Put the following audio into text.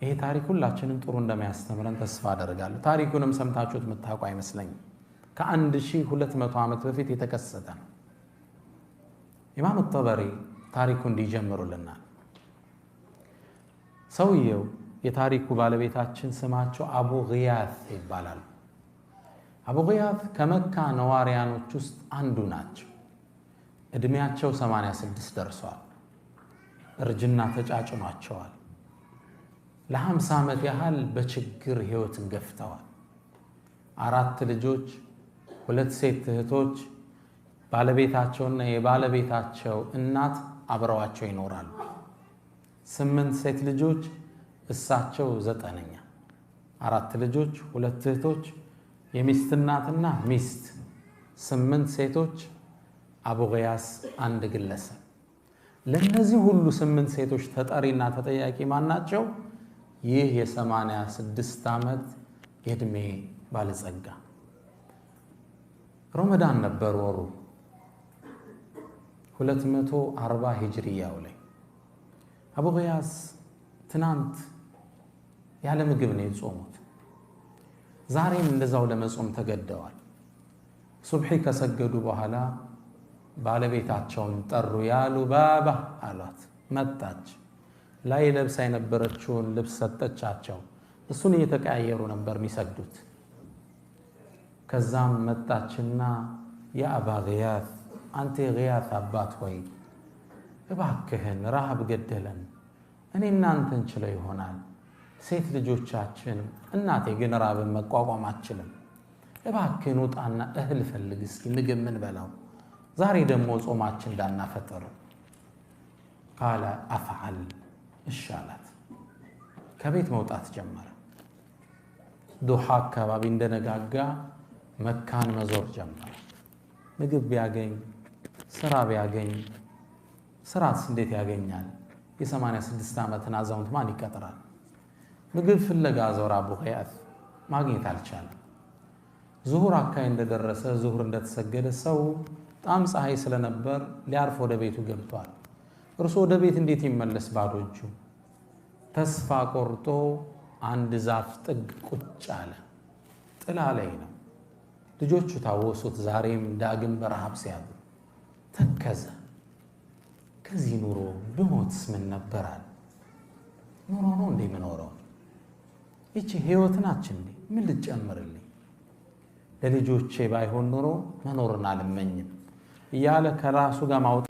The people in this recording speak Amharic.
ይሄ ታሪክ ሁላችንም ጥሩ እንደሚያስተምረን ተስፋ አደርጋለሁ። ታሪኩንም ሰምታችሁት የምታውቁ አይመስለኝም። ከ1200 ዓመት በፊት የተከሰተ ነው። ኢማም ጠበሪ ታሪኩ እንዲጀምሩልናል። ሰውየው የታሪኩ ባለቤታችን ስማቸው አቡ ግያት ይባላሉ። አቡ ግያት ከመካ ነዋሪያኖች ውስጥ አንዱ ናቸው። እድሜያቸው 86 ደርሷል። እርጅና ተጫጭኗቸዋል። ለ50 ዓመት ያህል በችግር ህይወትን ገፍተዋል። 4 ልጆች፣ 2 ሴት እህቶች፣ ባለቤታቸውና የባለቤታቸው እናት አብረዋቸው ይኖራሉ። 8 ሴት ልጆች፣ እሳቸው 9ኛ። 4 ልጆች፣ 2 እህቶች፣ የሚስት እናትና ሚስት፣ 8 ሴቶች፣ አቡ ግያስ አንድ ግለሰብ። ለነዚህ ሁሉ 8 ሴቶች ተጠሪና ተጠያቂ ማን ናቸው? ይህ የ86 ዓመት የእድሜ ባለጸጋ። ረመዳን ነበር ወሩ 240 ሂጅሪያው ላይ። አቡ ግያስ ትናንት ያለ ምግብ ነው የጾሙት። ዛሬም እንደዛው ለመጾም ተገደዋል። ሱብሒ ከሰገዱ በኋላ ባለቤታቸውን ጠሩ። ያ ሉባባ አሏት። መጣች። ላይ ለብሳ የነበረችውን ልብስ ሰጠቻቸው። እሱን እየተቀያየሩ ነበር የሚሰግዱት። ከዛም መጣችና ያ አባ ግያት፣ አንተ የግያት አባት ሆይ እባክህን ረሃብ ገደለን። እኔ እናንተ እንችለው ይሆናል፣ ሴት ልጆቻችን፣ እናቴ ግን ራብን መቋቋም አትችልም። እባክህን ውጣና እህል ፈልግ እስኪ ምግብ ምን በላው፣ ዛሬ ደግሞ ጾማችን እንዳናፈጥር። ቃለ አፍዓል፣ እሺ አላት። ከቤት መውጣት ጀመረ። ዱሃ አካባቢ እንደነጋጋ መካን መዞር ጀመረ። ምግብ ቢያገኝ ስራ ቢያገኝ፣ ስራስ እንዴት ያገኛል? የ86 ዓመትን አዛውንት ማን ይቀጥራል? ምግብ ፍለጋ ዞር አቡ ግያት፣ ማግኘት አልቻለም። ዙሁር አካባቢ እንደደረሰ፣ ዙሁር እንደተሰገደ ሰው በጣም ፀሐይ ስለነበር ሊያርፍ ወደ ቤቱ ገብቷል። እርሱ ወደ ቤት እንዴት ይመለስ ባዶ እጁ? ተስፋ ቆርጦ አንድ ዛፍ ጥግ ቁጭ አለ። ጥላ ላይ ነው። ልጆቹ ታወሱት። ዛሬም ዳግም በረሃብ ሲያድሩ ተከዘ። ከዚህ ኑሮ ብሞትስ ምን ነበራል? ኑሮ ነው እንዴ የምኖረው? ይቺ ህይወት ናች እንዴ? ምን ልጨምርልኝ? ለልጆቼ ባይሆን ኑሮ መኖርን አልመኝም እያለ ከራሱ ጋር ማውጣት